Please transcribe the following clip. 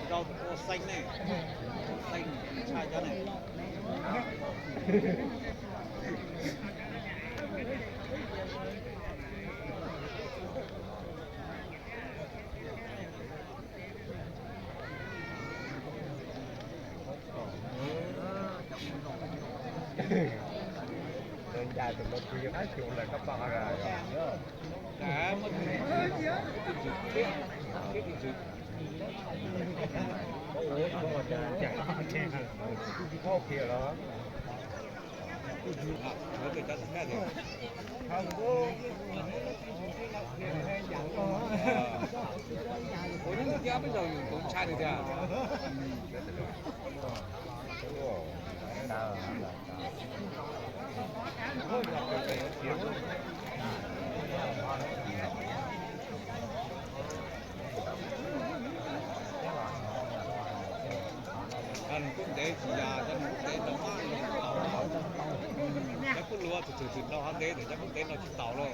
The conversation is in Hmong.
Rau ua xeeb ne, xeeb tshaj cov ne. Tus ncaj tus no kuj yog qab xyoo lawm koj pom. Ua kiag los. Ua nyob twb cab peb zaug yus tus ntshai nws tiag. Nws kuj ntev tsis yam, cov nws kuj ntev nrau mab nrau tsis taus. Cov kuj luav txwm txwm txwm nrau ho ntev ntawm cov kuj ntev nrau tsis taus lauj.